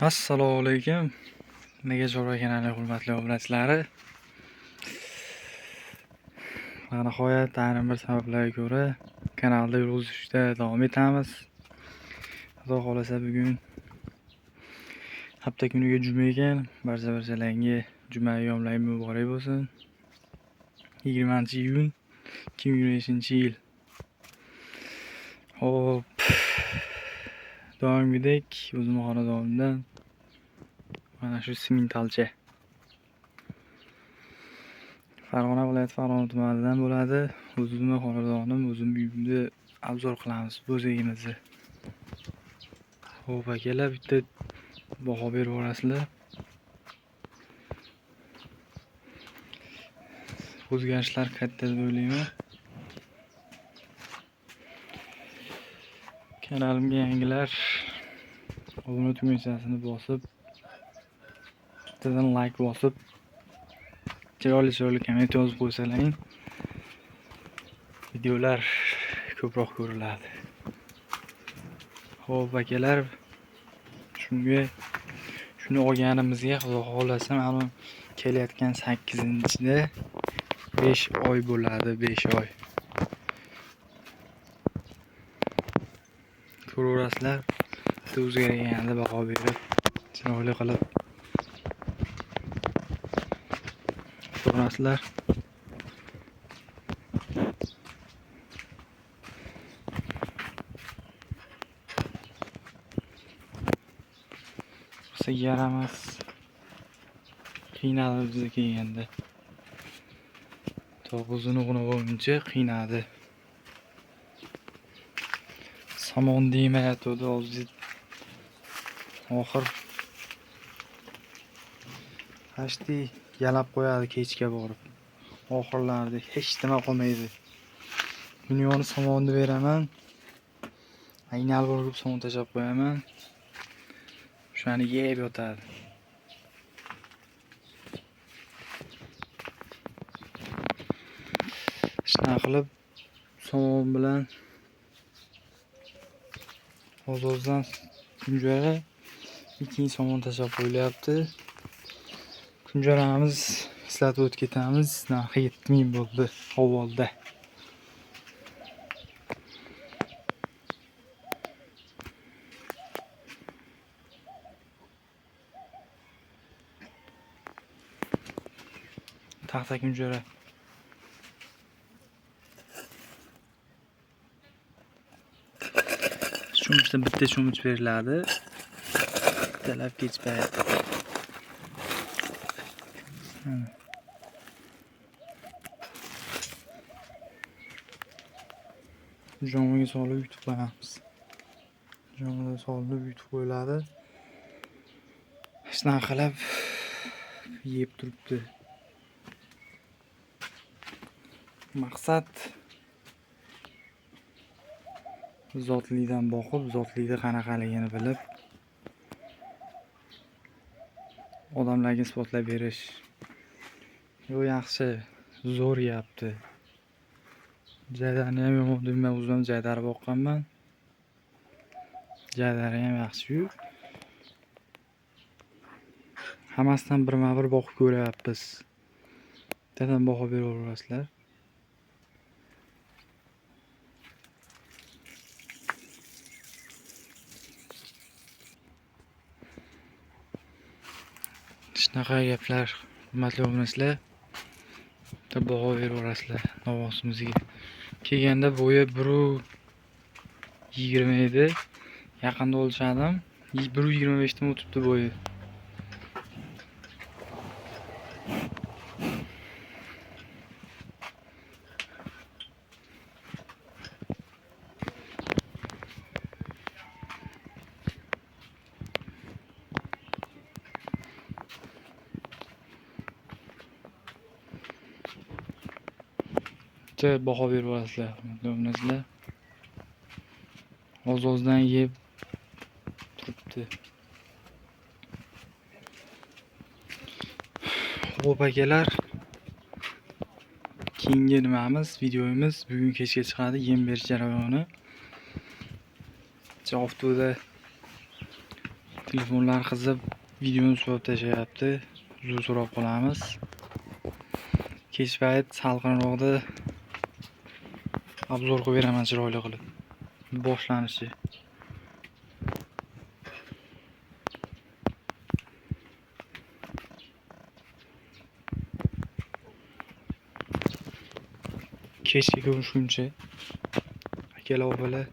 Assalomu alaykum. Nega Chorva kanali hurmatli obunachilari. Va nihoyat ayrim bir sabablarga ko'ra kanalda yurg'izishda davom etamiz. Xudo xohlasa bugun hafta kuniga juma ekan. Barcha-barchalarga juma ayyomlari muborak bo'lsin. 20-iyun 2025-yil. Xo'p, doimgidek o'zim xonadonimdan mana shu simentalcha Farg'ona viloyati Farg'ona tumanidan bo'ladi. O'zimni xonadonim, o'zim uyimni obzor qilamiz bo'zagimizni. Xo'p akalar, bitta baho berib yuborasizlar. O'zgarishlar katta deb o'ylayman. Kanalimga yangilar obuna tugmachasini bosib, bittadan like bosib, chiroyli chiroyli komment yozib qo'ysalaring, videolar ko'proq ko'riladi. Xo'p akalar, shuni olganimizga Xudo xohlasa mana kelayotgan 8-da 5 oy bo'ladi, 5 oy. Ko'raverasizlar, bitta o'zgarganda baho berib, chiroyli qilib ko'rasizlar. Qilsa yaramas, qiynadi bizni kelganda. To'g'izini bo'lguncha qiynadi. Somon demayotdi hozir. Oxir hashti yalab qo'yadi kechga borib. Oxirlarida hech nima qolmaydi. Dunyoni somonni beraman. Aynal borib somon tashlab qo'yaman. O'shani yeb yotadi. Shunaqa qilib somon bilan oz-ozdan kunjara ikkinchi somon tashlab qo'yilyapti. Kunjaramiz eslatib o'tib ketamiz, narxi 7000 bo'ldi avvalda. Taxta kunjara. Cho'michdan bitta cho'mich beriladi. Bittalab kech payt. Jomiga solib yutib qo'yamiz. Jomiga solib yutib qo'yiladi. Shunaqa qilib yeb turibdi. Maqsad zotlidan boqib, zotlida qanaqaligini bilib, odamlarga isbotlab berish. Yo yaxshi, zo'r yapti. Jaydarni ham yomon demayman, o'zim ham jaydar boqqanman. Jaydari ham yaxshi-yu. Hammasidan birma-bir boqib ko'ryapmiz. Bittadan baho beraverasizlar. Shunaqa gaplar, hurmatli obunachilar. Bitta baho beraverasizlar novosimizga. Kelganda bo'yi 1.20 edi. Yaqinda o'lchadim. 1.25 dan o'tibdi bo'yi. Baho berib olasizlar, hurmatli obunachilar. Oz-ozdan yeb turibdi. Xo'p akalar, keyingi nimamiz, videomiz bugun kechga chiqadi, yem berish jarayoni. Avtoda Telefonlar qizib, videoni surib tashlayapti. Uzr so'rab qolamiz. Kech payt salqinroqda obzor qilib beraman chiroyli qilib. Boshlanishi. Kechga ko'rishguncha akalar, opalar.